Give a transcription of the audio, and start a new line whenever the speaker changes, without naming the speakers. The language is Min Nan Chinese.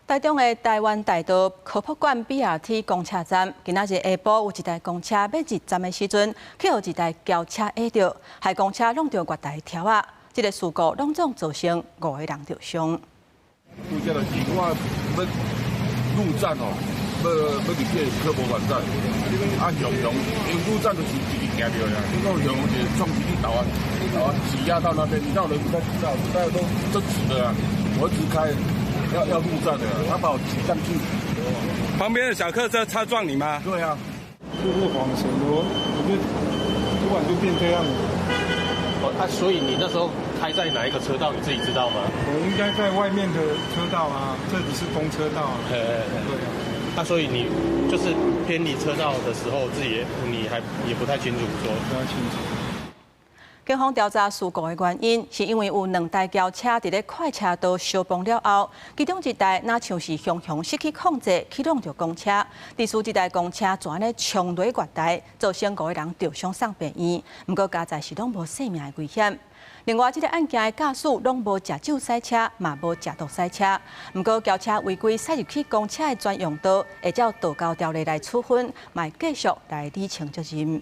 台中的台灣大道科博館 BRT 公車站，今仔日下晡有一台公車欲入站的時陣，去予一台轎車壓著，害公車挵著月台柱仔，這个事故攏總造成五个人著傷。
拄則就是我欲入站哦，欲欲入去科博館站，啊，雄雄因為入站就是直直行著啦，結果雄雄就撞進去台灣，台灣擠壓到那邊，繞人不太知道，大家都都直的啊，我一直開。要要入站的，他把我擠上去。
旁邊的小客車擦撞你嗎？
對啊，
就是晃神，我就突然就變這樣。
哦，啊，所以你那時候開在哪一個車道，你自己知道嗎？
我應該在外面的車道啊，這裡是公車道啊。對啊。
那所以你就是偏離車道的時候，自己你還也不太清楚說。
不太清楚。
警方調查事故的原因，是因為有兩台轎車佇咧快車道相碰了後，其中一台若像是雄雄失去控制去挵著公車，致使這台公車就按呢衝落月台，造成五個人著傷送病院。毋過佳哉是攏無性命的危險。另外，這个案件的駕駛攏無食酒駛車，嘛無食毒駛車。毋過轎車違規駛入去公車的專用道，會照道交條例來處分，嘛會繼續來理清責任。